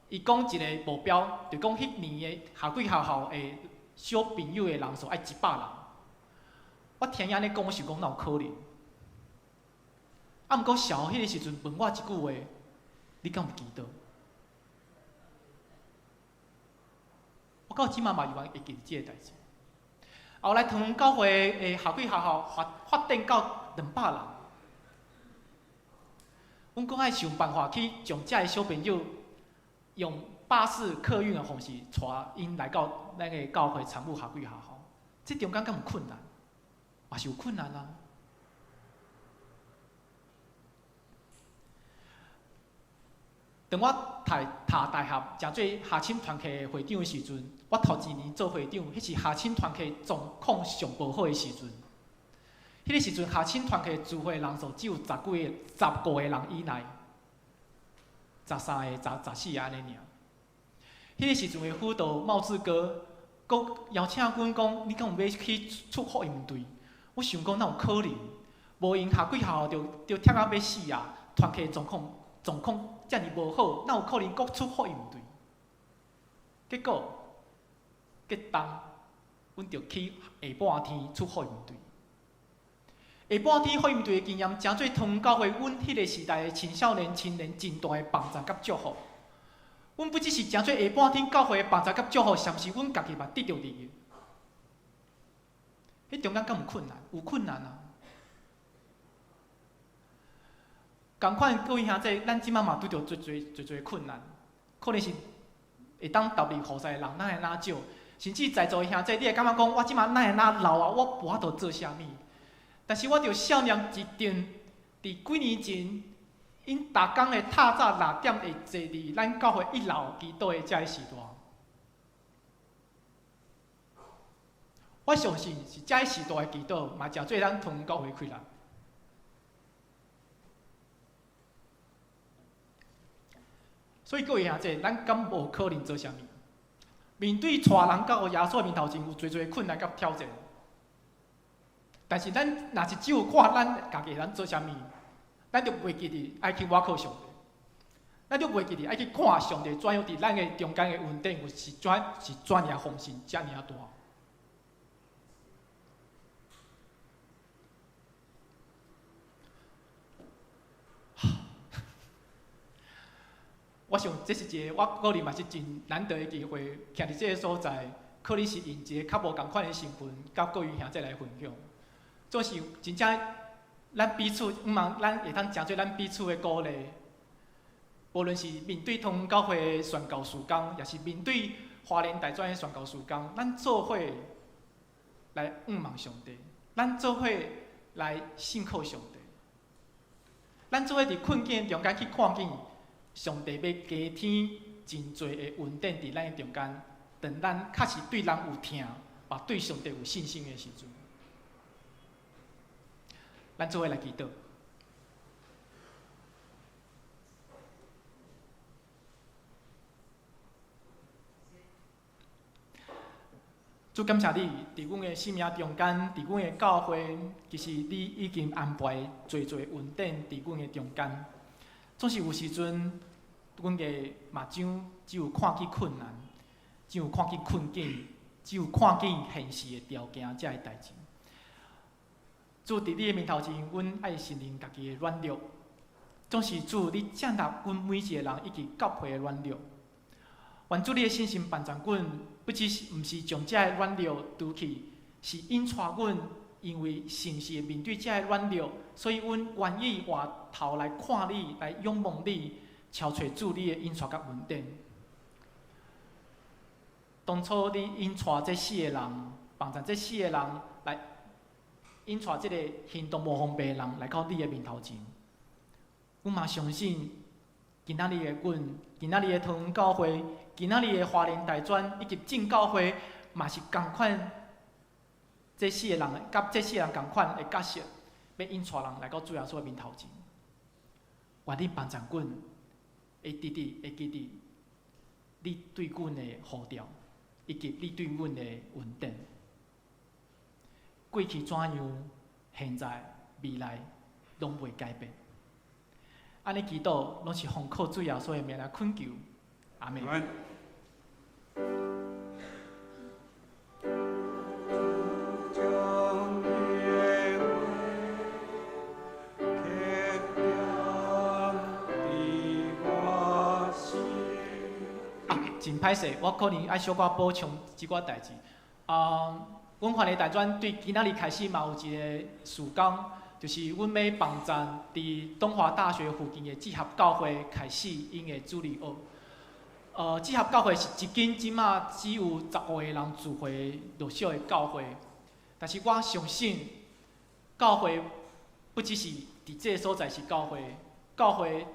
S2: 伊講一个目標，就講彼年的夏季學校的小朋友的人數愛100人。我聽伊按呢講，我想講哪有可能？啊，毋過小豪彼个時陣問我一句話，你敢有祈禱？我到這馬嘛猶原會記得這个代誌。後來桃園教會的夏季學校發發展到200人，阮閣愛想辦法去將遮个小朋友用巴士客運的方式帶𪜶來到咱个教會參與夏季學校。這中間敢有困難？嘛是有困難啊！當我讀讀大學，成做學青團契的會長的時陣，我頭一年做會長，彼是學青團契狀況上無好的時陣。彼个時陣，學青團契聚會人數只有十幾个、15個人以內，13個、14個按呢爾。彼个時陣的輔導茂志哥，閣邀請阮講：你敢有欲去出福音隊？我想講，哪有可能？無閒夏季學校就就忝甲欲死啊！團契狀況狀況遮爾無好，哪有可能閣出福音隊？結果，隔冬，阮就去下半天出福音隊。下半天福音隊的經驗，成做桃園教會阮彼个時代的青少年、青年真大的幫助佮祝福。阮不只是成做下半天教會的幫助佮祝福，甚至阮家己嘛得著利益。彼中間敢有困難？有困難啊！仝款各位兄弟，咱這擺嘛拄著濟濟濟濟困難，可能是會當投入服侍的人，哪會哪少，甚至在座的兄弟，你會感覺講，我這擺哪會哪老啊？我無法度做啥物。但是我著少年一定佇幾年前，𪜶逐工的透早6點會坐佇咱教會一樓祈禱的這个時段。我相信是這个時代的祈禱，嘛誠做咱桃園教會氣力。所以各位兄弟，咱敢無可能做啥物？面對帶人到耶穌面頭前，有濟濟困難佮挑戰。但是咱若是只有看咱家己會當做啥物，咱就袂記得愛去倚靠上帝，咱就袂記得愛去看上帝怎樣佇咱的中間的恩典有是怎是怎爾豐盛，遮爾大。我想這是一個我個人嘛是真難得的機會，徛佇這个所在，可能是用一個較無仝款的身份，佮各位兄弟來分享。總是真正，咱彼此，毋茫咱會當誠做咱彼此的鼓勵。無論是面對桃園教會的宣教事工，抑是面對花蓮大專的宣教事工，咱做伙來仰望上帝，咱做伙來信靠上帝。咱做伙佇困境中間去看見上帝欲加添真濟的恩典佇咱的中間，當咱確實對人有疼，嘛對上帝有信心的時陣，咱做伙來祈禱。主感謝你，佇阮的生命中間，佇阮的教會，其實你已經安排濟濟恩典佇阮的中間。總是有時陣，阮的目睭只有看見困難，只有看見困境，只有看見現實的條件，這个代誌。主佇你的面頭前，阮愛承認家己的軟弱。總是主，你接納阮每一個人以及教會的軟弱。願主你的信心幫助阮，不只是毋是將這个軟弱丟去，是引帶阮，因為誠實面對這个軟弱，所以阮願意回頭來看你，來仰望你，朝揣主你的引帶佮恩典。當初你引帶這四個人，幫助這四個人來引帶這個行動無方便的人來到你的面頭前，阮嘛相信今仔日的阮，今仔日的桃園教會，今仔日的華聯大專以及正教會，嘛是仝款，這四個人，佮這四個人仝款的角色，欲引帶人來到主耶穌的面頭前。願你幫助阮，會直直會記得你對阮的呼召，以及你對阮的恩典。過去怎樣，現在、未來，攏袂改變。按呢祈禱，攏是奉靠主耶穌的名來懇求，阿們。真歹勢，我可能愛小可補充這寡代誌。阮華麗大專對今仔日開始嘛有一個事工，就是阮欲幫贊佇東華大學附近的志合教會開始𪜶的主日學。志合教會是一間這馬只有15個人聚會弱小的教會，但是我相信教會不只是佇這个所在是教會，教會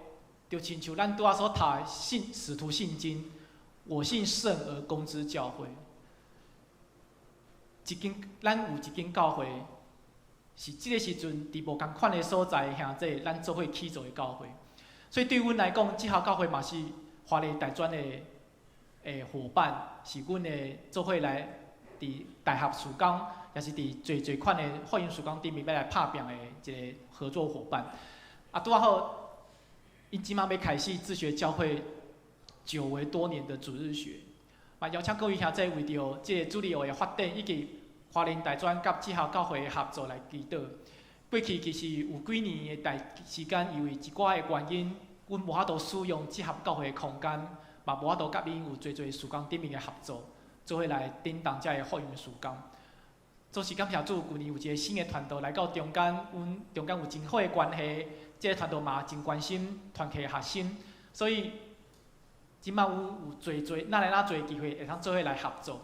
S2: 就親像咱拄仔所讀的信使徒信經，我信聖而公之教會。一間，咱有一間教會，是這个時陣佇無仝款的所在，兄弟，咱做伙起造的教會。所以對阮來講，這校教會嘛是華麗大專的夥伴，是阮的做伙來佇大學事工，也是佇濟濟款的福音事工頂面欲來拍拚的一個合作夥伴。拄仔好，𪜶這馬欲開始自學教會久違多年的主日學，嘛邀請各位兄弟為著這個主日學的發展以及華聯大專佮志校教會的合作來祈禱。過去其實有幾年的代時間，因為一寡的原因，阮無法度使用志合教會的空間，嘛無法度佮𪜶有濟濟事工頂面的合作，做伙來頂動這个福音事工。總是感謝主，舊年有一個新的團隊來到中間，阮中間有真好的關係，這個團隊嘛真關心團契學生，所以這馬阮有濟濟，哪來哪濟機會會通做伙來合作。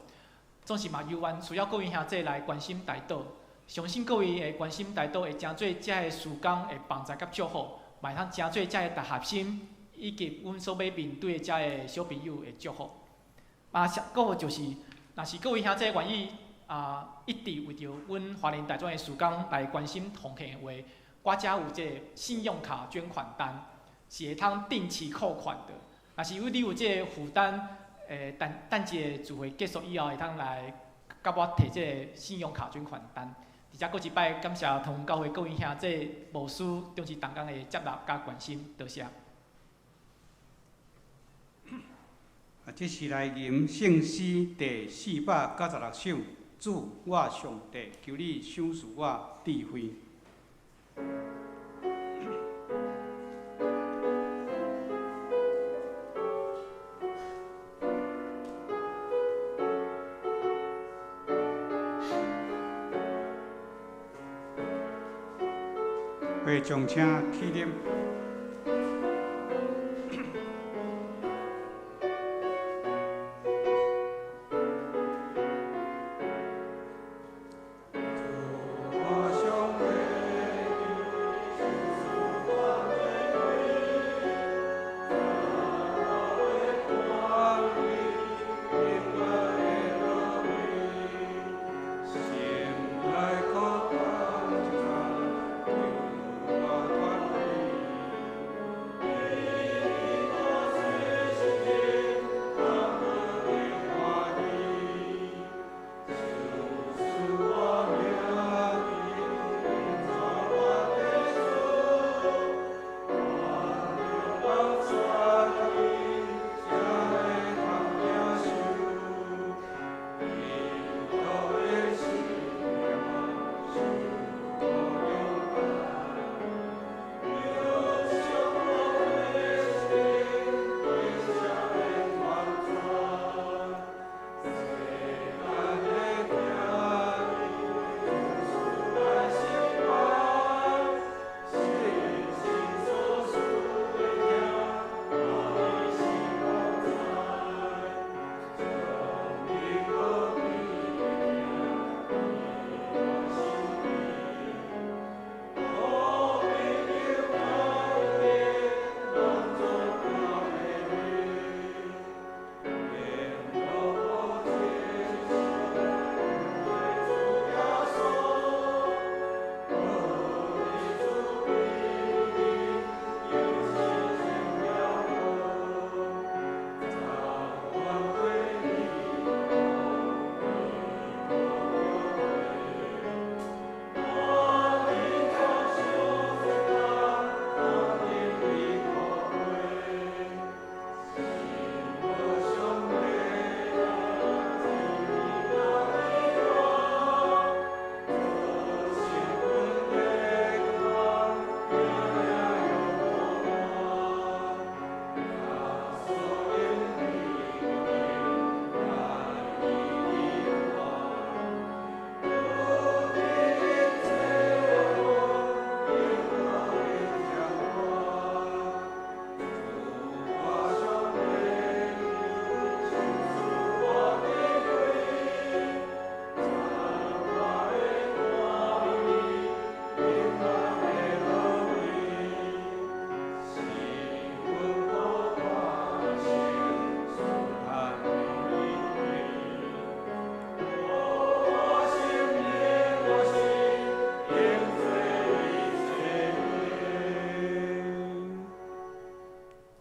S2: 總是嘛，猶原需要各位兄弟來關心代禱，相信各位會關心代禱，會成做這个事工的幫助佮祝福，嘛會通成做這个大學生以及阮所欲面對的這个小朋友的祝福。閣有就是，若是各位兄弟願意一直為著阮華聯大專的事工來關心奉獻的話，我遮有這个信用卡捐款單，是會通定期扣款的。若是有你有這个負擔，等等一下聚會結束以後，會通來佮我提這个信用卡捐款單。而且閣一擺感謝桃園教會各位兄弟牧師、長執同工的接納佮關心，多謝。
S1: 這是來吟聖詩第496首，主我上帝，求你賞賜我智慧。会众请起立。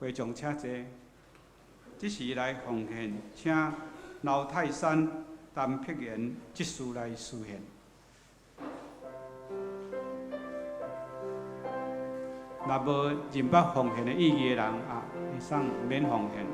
S1: 會眾請坐。這時來奉獻，請劉泰山、陳碧賢執事來司獻。若無認捌奉獻的意義的人啊，會使毋免奉獻。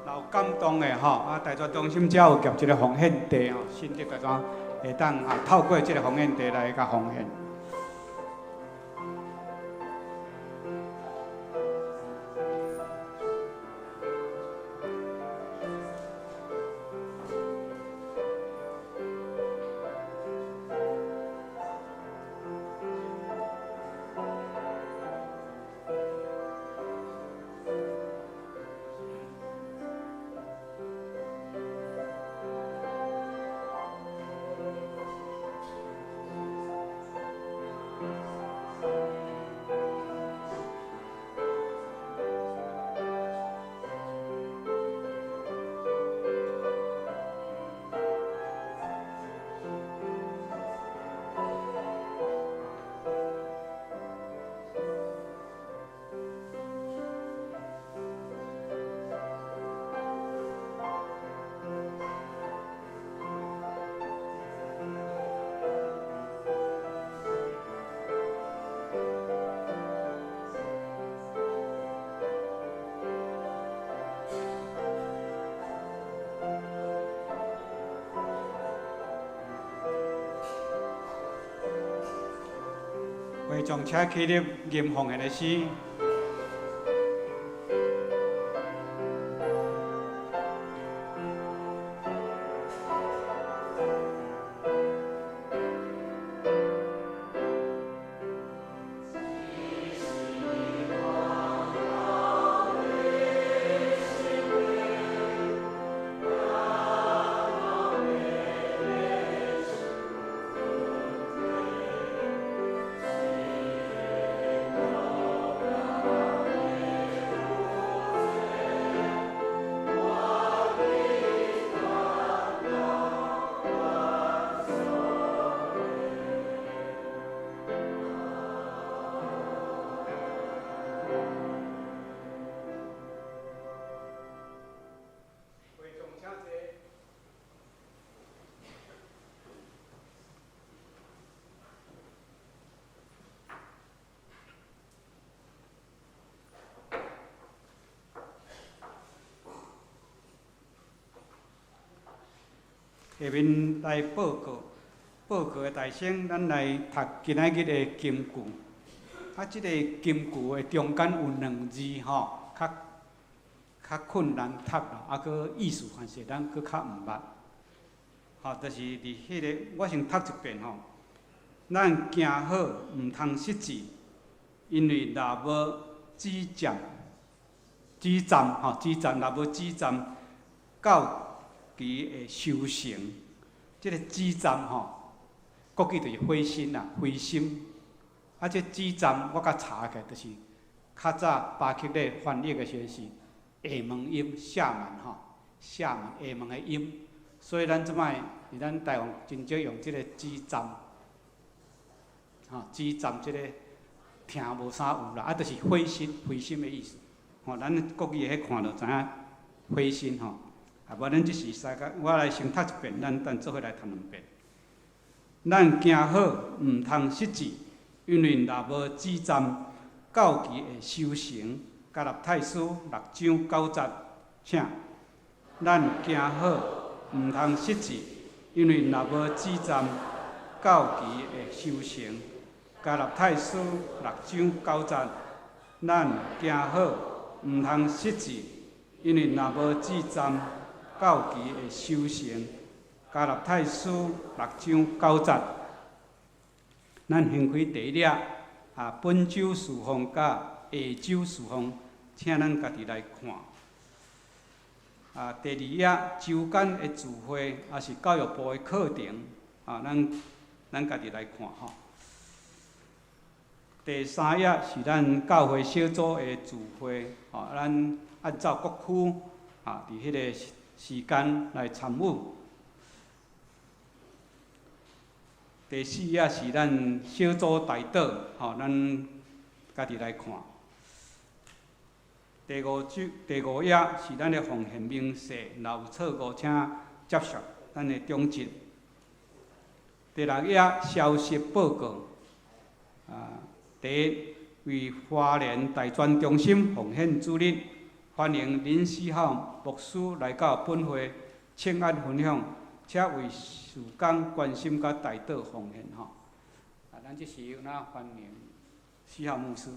S1: 有感動的吼，啊，大專中心遮有夾一个奉獻袋吼，信德大專會當啊透過這个奉獻袋來共奉獻。會眾請起立吟奉獻的詩。下面來報告，報告的大先，咱來讀今仔日的金句。啊，這个金句的中間有兩字吼，較較困難讀啦，啊，閣意思還是咱閣較毋捌。吼，就是佇彼个，我先讀一遍吼。咱行好，毋通失志，因為若無止站，止站吼，止站若無止站，到期會修成。這个止站吼，國語就是灰心啦，灰心。啊，這止站我佮查起來，就是較早巴克禮翻譯的時陣是廈門音，廈門吼，廈門廈門的音。所以咱這擺佇咱台灣真少用這个止站，吼，止站這个聽無啥有啦，啊，就是灰心，灰心的意思。吼，咱國語彼看就知影灰心吼。啊，無咱這是三個，我來先讀一遍，咱等做伙來讀兩遍。咱行好，毋通失志，因為若無止站，到期會修成。加拉太書六章九節，請。咱行好，毋通失志，因為若無止站，到期會修成。加拉太書六章九節，咱行好，毋通失志，因為若無止站，到期會修成。加拉太書六章九節，咱掀開第一頁，啊，本週事奉佮下週事奉，請咱家己來看。啊，第二頁週間的聚會，也是教育部的課程，啊，咱家己來看吼。第三頁是咱教會小組的聚會，吼，咱按照各區啊，佇彼个時間來參與。第四頁是咱小組代禱，吼，咱家己來看。第五頁是咱的奉獻明細，若有錯誤，請接受咱的中正。第六頁消息報告，啊，第一，為花蓮大專中心奉獻主日，歡迎林思浩牧師來到本會請安分享，請為事工關心佮代禱奉獻吼。啊，咱這時咱歡迎思浩牧師。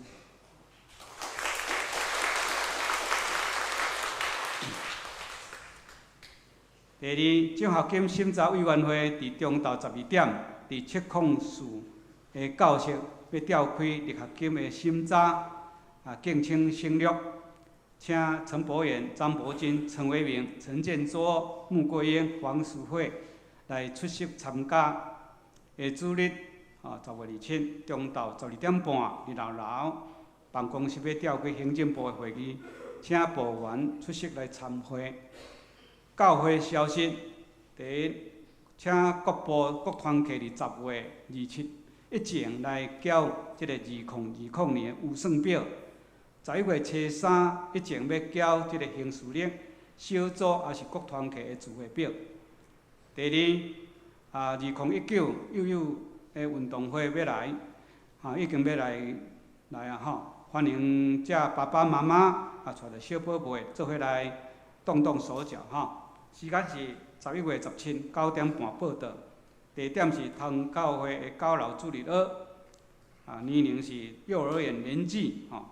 S1: 第二，獎學金審查委員會佇中晝12點，佇七空寺的教室欲召開力學金的審查，啊，敬請省略。請陳博遠、張伯金、陳維明、陳建卓、穆桂英、黃淑慧來出席參加。下主日，啊，10月27中晝12點半，26樓辦公室欲召開行政部的會議，請部員出席來參會。教會消息：第一，請各部各團契佇10月27以前來繳這个2020年的預算表。11月初三以前欲繳這个行事曆、小組抑是各團契的聚會表。第二，啊，2019幼幼的運動會欲來，啊，已經欲來來啊吼，歡迎遮爸爸媽媽啊，帶著小寶貝做伙來動動手腳吼。時間是11月17 9點半報到，地點是湯教會的9樓主日學，啊，年齡是幼兒園年級吼。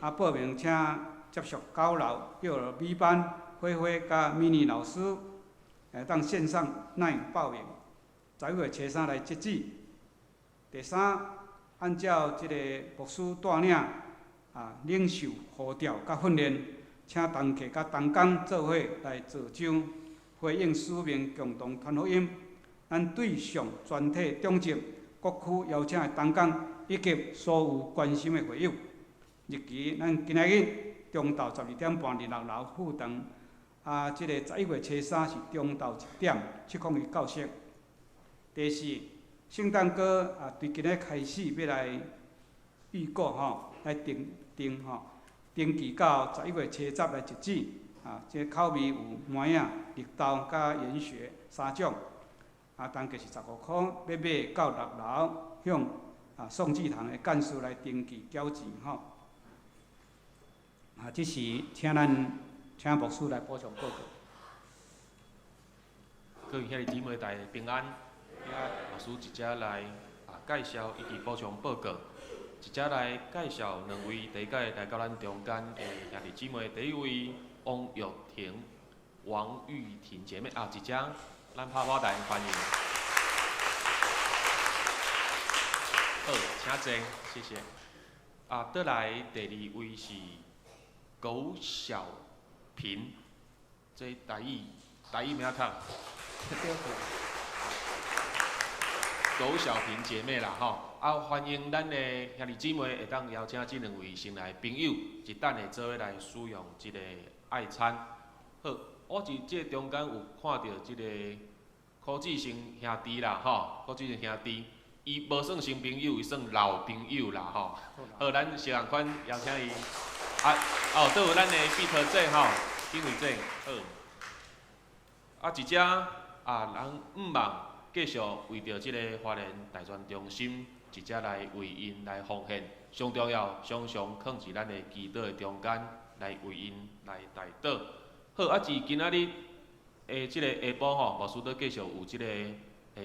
S1: 啊，報名請接觸9樓幼兒 B 班花花佮米妮老師，會當線上來報名，11月初三來截止。第三，按照這个牧師帶領啊，領受呼召佮訓練。請同客佮同工做伙來造就，回應使命，共同傳福音。咱對上全體長執、各區邀請的同工以及所有關心的會友。日期咱今仔日中晝12點半佇6樓副堂，啊，這个11月初三是中晝1點七空一教室。第四，聖誕歌啊，對今日開始欲來預告吼，來訂訂吼。登記到11月初十來截止，啊，這個口味有糜仔、綠豆佮研學三種，啊，單價是15箍，欲買到6樓向啊宋志堂的幹事來登記繳錢吼。啊，這時請咱請牧師來補充報告。
S3: 各位兄弟姊妹大家平安。牧師一隻來啊介紹以及補充報告。一隻來介紹兩位第一屆來到咱中間的兄弟姊妹，第一位王玉婷、王玉婷姐妹啊，一隻咱拍鼓來歡迎。好，請坐，謝謝。啊，倒來第二位是苟小平，這台語台語名讀。苟小平姐妹啦，吼。啊，歡迎咱的兄弟姊妹會當邀請這兩位新來朋友，一等下做伙來使用這个愛餐。好，我佇這中間有看著這个柯志成兄弟啦，吼，柯志成兄弟，伊無算新朋友，伊算老朋友啦，吼。好，咱相仝款邀請伊。啊，哦，閣有咱的彼得姐吼，金偉姐，好。啊，一隻啊，人毋望繼續為著這个花蓮大專中心。一隻來為𪜶來奉獻，上重要，常常囥佇咱的祈禱的中間，來為𪜶來代禱。好，啊，至今仔日的這个下晡吼，牧師閣繼續有這个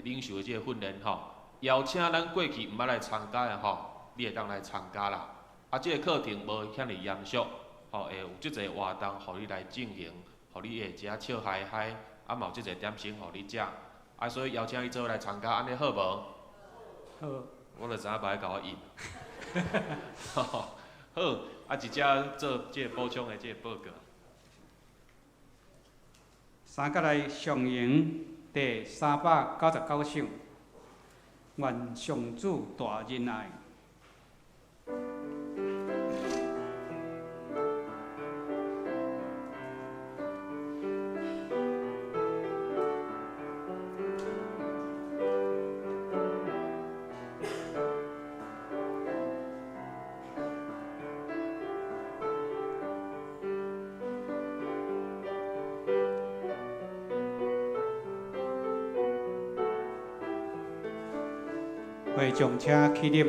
S3: 領袖的這个訓練吼，邀請咱過去毋捌來參加的吼，你會當來參加啦。啊，這个課程無遐爾嚴肅，吼，會有足濟活動，予你來進行，予你會食笑嗨嗨，啊，嘛有足濟點心予你食，啊，所以邀請你做伙來參加，按呢好無？
S1: 好。
S3: 我就知影欲共我應。好，啊，一隻做這個補充的這個報告。
S1: 三角來上迎第399首，願上主大仁愛。會眾請起立。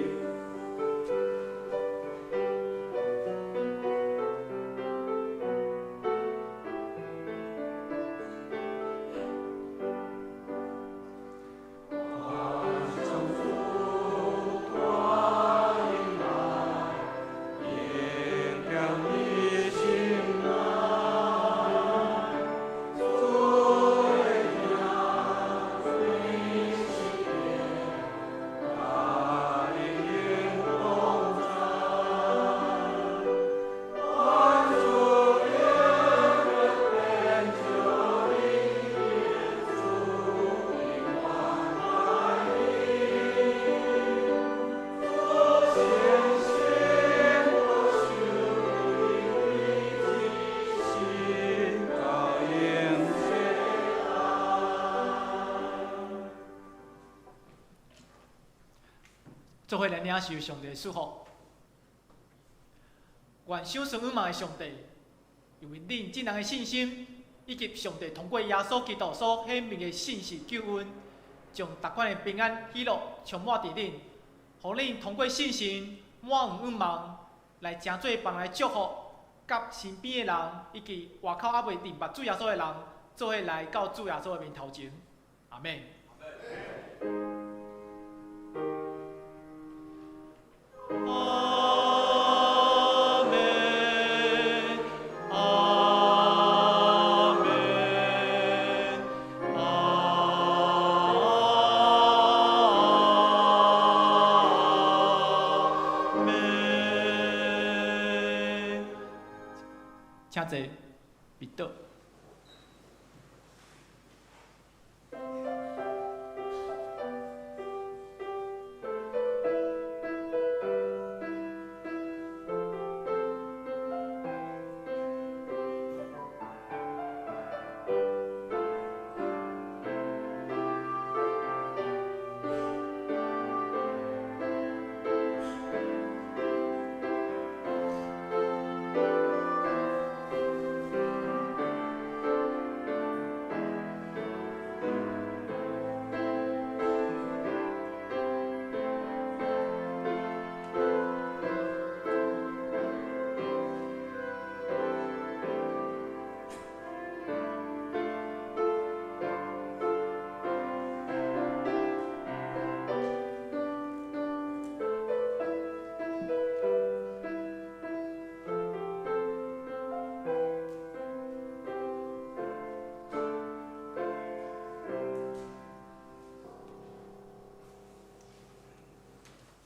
S2: 做伙來領受上帝的祝福。願賞賜仰望的上帝，因為恁眾人的信心，以及上帝通過耶穌基督所顯明的信實救恩，將逐款的平安喜樂充滿佇恁，予恁通過信心滿有仰望，來成做別人的祝福，佮身邊的人以及外口猶未認捌主耶穌的人，做伙來到主耶穌的面頭前。阿們。阿們，阿們，阿們。請坐，彼得。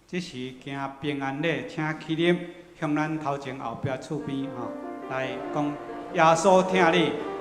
S1: 這時行平安禮，請起立，向咱頭前後壁厝邊吼來講，耶穌疼你。